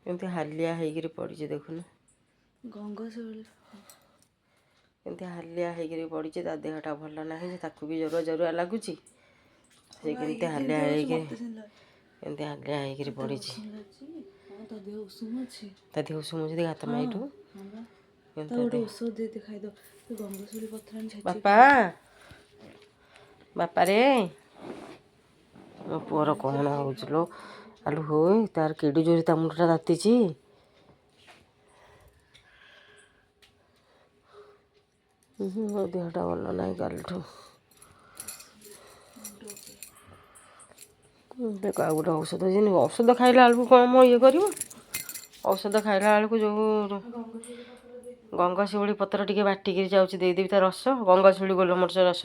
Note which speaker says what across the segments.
Speaker 1: କେମିତି ହାଲିଆ ହେଇକିରି ପଡ଼ିଛି ଦେଖୁନୁ।
Speaker 2: ଗଙ୍ଗଶିଉଳି।
Speaker 1: କେମିତି ହାଲିଆ ହେଇକିରି ପଡ଼ିଛି। ତା ଦେହଟା ଭଲ ନାହିଁ ଯେ, ତାକୁ ବି ଜରୁଆ ଜରୁଆ ଲାଗୁଛି। ସେ କେମିତି ହାଲିଆ ହେଇକି, କେମିତି ହାଲିଆ ହେଇକିରି ପଡ଼ିଛି।
Speaker 2: ତା ଦେହ ଉଷୁମ ଅଛି।
Speaker 1: ତା ଦେହ ଉଷୁମ ଅଛି, ଦେଖ ହାତ ମାଇଠୁ।
Speaker 2: ଗୋଟେ ଔଷଧ ଦେଇ ଖାଇଦବ। ଗଙ୍ଗଶିଉଳି ପତ୍ର।
Speaker 1: ବାପା, ବାପାରେ, ମୋ ପୁଅର କ'ଣ ହେଉଛି ଲୋ? ଆଲୁ ହୋଇ, ତାର କେଡ଼େ ଜୋରେ ତା ମୁଣ୍ଡଟା ତାତିଛି। ମୋ ଦେହଟା ଭଲ ନାହିଁ କାଲିଠୁ। ଦେଖ, ଆଉ ଗୋଟେ ଔଷଧ ଯେମିତି ଔଷଧ ଖାଇଲା ବେଳକୁ କ'ଣ ଇଏ କରିବ? ଔଷଧ ଖାଇଲା ବେଳକୁ ଯେଉଁ ଗଙ୍ଗଶିଉଳି ପତ୍ର ଟିକେ ବାଟିକିରି ଯାଉଛି ଦେଇଦେବି ତା ରସ। ଗଙ୍ଗଶିଉଳି ଗୋଲମରିଚ ରସ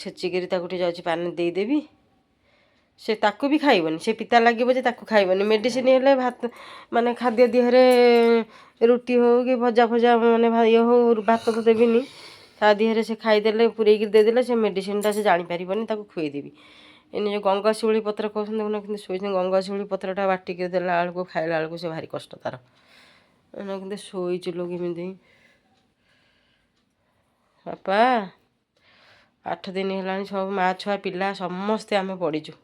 Speaker 1: ଛେଚିକିରି ତାକୁ ଟିକେ ଯାଉଛି ପାଣି ଦେଇଦେବି। ସେ ତାକୁ ବି ଖାଇବନି। ସେ ପିତା ଲାଗିବ ଯେ ତାକୁ ଖାଇବନି। ମେଡ଼ିସିନ ହେଲେ ଭାତ, ମାନେ ଖାଦ୍ୟ ଦେହରେ ରୁଟି ହଉ କି ଭଜା ଫଜା, ମାନେ ଇଏ ହଉ, ଭାତ ତ ଦେବିନି। ତା ଦେହରେ ସେ ଖାଇଦେଲେ, ପୂରେଇକି ଦେଇଦେଲେ, ସେ ମେଡ଼ିସିନଟା ସେ ଜାଣିପାରିବନି, ତାକୁ ଖୁଆଇଦେବି। ଏଇନେ ଯେଉଁ ଗଙ୍ଗଶିଉଳି ପତ୍ର କହୁଛନ୍ତି, ଦେଖୁନ କିନ୍ତୁ ଶୋଇଛନ୍ତି। ଗଙ୍ଗଶିଉଳି ପତ୍ରଟା ବାଟିକି ଦେଲା ବେଳକୁ, ଖାଇଲା ବେଳକୁ ସେ ଭାରି କଷ୍ଟ ତାର। ଏଇନା କିନ୍ତୁ ଶୋଇଛି ଲୋ କେମିତି। ବାପା, 8 ଦିନ ହେଲାଣି, ସବୁ ମା ଛୁଆ ପିଲା ସମସ୍ତେ ଆମେ ପଡ଼ିଛୁ।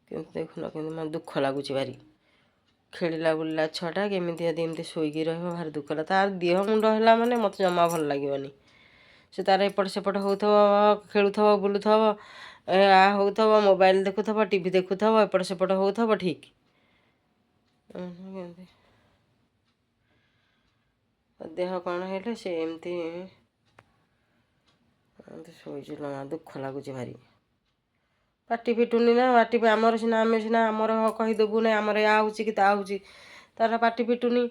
Speaker 1: କିନ୍ତୁ ଦେଖୁନ କିନ୍ତୁ ମାନେ ଦୁଃଖ ଲାଗୁଛି ଭାରି। ଖେଳିଲା ବୁଲିଲା ଛୁଆଟା କେମିତି ଯଦି ଏମିତି ଶୋଇକି ରହିବ, ଭାରି ଦୁଃଖ ହେଲା। ତାର ଦେହ ମୁଣ୍ଡ ହେଲା ମାନେ ମୋତେ ଜମା ଭଲ ଲାଗିବନି। ସେ ତାର ଏପଟ ସେପଟ ହେଉଥିବ, ଖେଳୁଥିବ, ବୁଲୁଥିବ, ଆ ହେଉଥିବ, ମୋବାଇଲ ଦେଖୁଥିବ, ଟିଭି ଦେଖୁଥିବ, ଏପଟ ସେପଟ ହେଉଥିବ, ଠିକ୍। କେମିତି ଦେହ କ'ଣ ହେଲେ ସେ ଏମିତି ଏମିତି ଶୋଇଛି ଲୋ ମା, ଦୁଃଖ ଲାଗୁଛି ଭାରି। ପାଟି ଫିଟୁନି ନା। ପାଟି ଆମର ସିନା, ଆମେ ସିନା ଆମର କହିଦେବୁ, ନାଇଁ ଆମର ୟା ହେଉଛି କି ତା ହେଉଛି। ତାର ପାଟି ଫିଟୁନି।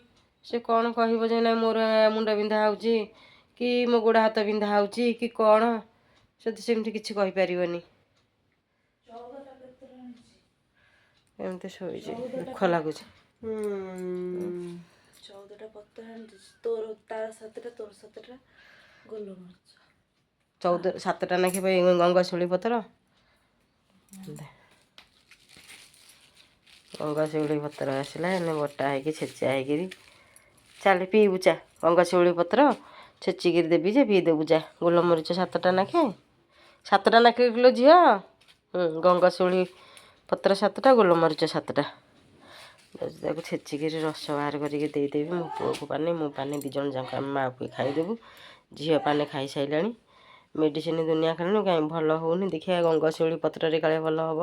Speaker 1: ସେ କ'ଣ କହିବ ଯେ ନାଇଁ ମୋର ମୁଣ୍ଡ ବିନ୍ଧା ହେଉଛି କି ମୋ ଗୋଡ଼ ହାତ ବିନ୍ଧା ହେଉଛି କି କ'ଣ? ସେ ତ ସେମିତି କିଛି କହିପାରିବନି। ଏମିତି ଶୋଇଛି, ଦୁଃଖ ଲାଗୁଛି।
Speaker 2: 14ଟା ପତ୍ର ଆଣିଛି। ତୋର ତାର 7ଟା, ତୋର 7ଟା, ଗୋଲମରିଚ।
Speaker 1: 14, 7ଟା ଲେଖେ ଗଙ୍ଗଶିଉଳି ପତ୍ର। ଗଙ୍ଗଶିଉଳି ପତ୍ର ଆସିଲା ଏନେ ବଟା ହେଇକି, ଛେଚା ହେଇକିରି। ଚାଲେ ପିଇବୁ ଚା। ଗଙ୍ଗଶିଉଳି ପତ୍ର ଛେଚିକିରି ଦେବି ଯେ ପିଇଦେବୁ ଚା। ଗୋଲମରିଚ 7ଟା ନାଖେ, 7ଟା ନାଖେ କିଲୋ ଝିଅ। ଗଙ୍ଗଶିଉଳି ପତ୍ର 7ଟା, ଗୋଲମରିଚ 7ଟା ତାକୁ ଛେଚିକିରି ରସ ବାହାର କରିକି ଦେଇଦେବି। ମୋ ପୁଅକୁ ପାନେ, ମୁଁ ପାନେ, 2 ଜଣ ଯାକ ଆମେ ମା ପୁଅ ଖାଇଦେବୁ। ଝିଅ ପାନେ ଖାଇସାରିଲାଣି। ମେଡ଼ିସିନ ଦୁନିଆ ଖାଇଲୁଣି, କାହିଁ ଭଲ ହେଉନି। ଦେଖିବା ଗଙ୍ଗଶିଉଳି ପତ୍ରରେ କାଳେ ଭଲ ହେବ।